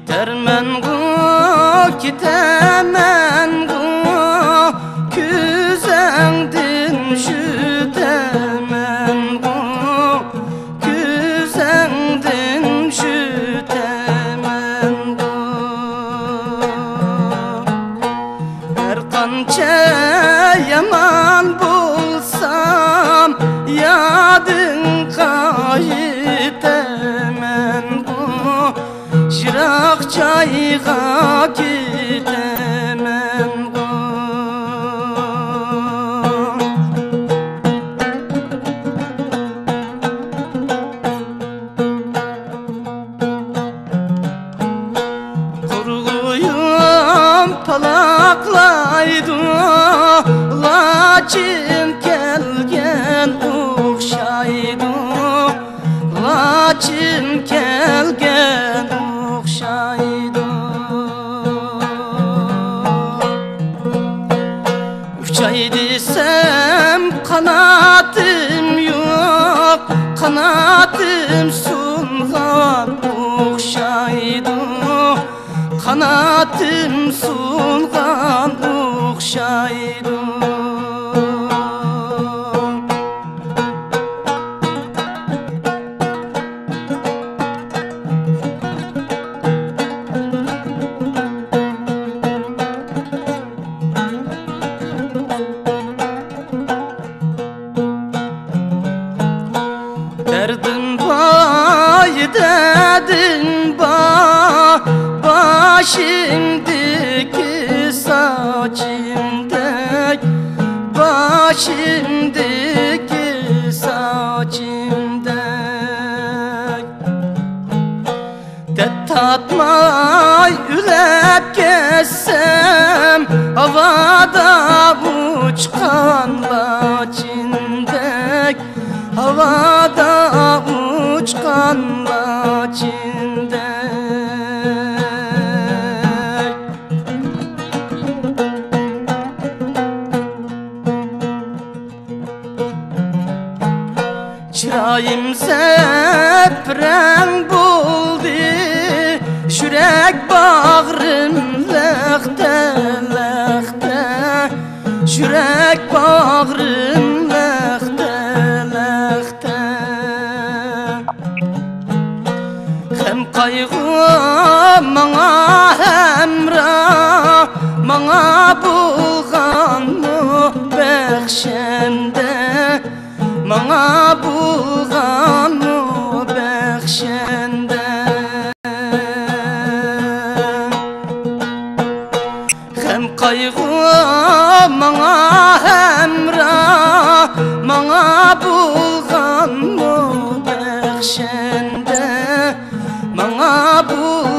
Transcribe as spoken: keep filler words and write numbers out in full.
كېتەرمەنغۇ، كېتەمەنغۇ، كۆزۈڭدىن چۈشۈتەمەنغۇ، كۆزۈڭدىن چۈشۈتەمەنغۇ. ھەر قانچە يامان بولسام، يادىڭغا يېتەمەنغۇ، يىراق جايغا كېتەمەنغۇ. قۇرغۇيۇم پالاقلايدۇ، لاچىن كەلگەن ئوخشايدۇ، لاچىن كەلگەن ئوخشايدۇ. ئۇچاي دېسەم قاناتىم يوق، قاناتىم سۇنغان ئوخشايدۇ، قاناتىم سۇنغان ئوخشايدۇ. دەردىم بار، دەردىم بار، باشىمدىكى ساچىمدەك، باشىمدىكى ساچىمدەك. دەرد تارتماي ئۆلۈپ كەتسەم، ھاۋادا ئۇچقان لاچىندەك، ھاۋادا ئۇچقان لاچىندەك. چىرايىم زەپرەڭ بولدى، يۈرەك باغرىم لەختە، لەختە، يۈرەك باغرىم لەختە، لەختە. غەم قايغۇ ماڭا ھەمراھ، ماڭا بولغانمۇ بەخشەندە، ماڭا بولغانمۇ بەخشەندە. غەم قايغۇ ماڭا ھەمراھ، ماڭا بولغانمۇ بەخشەندە، ماڭا بول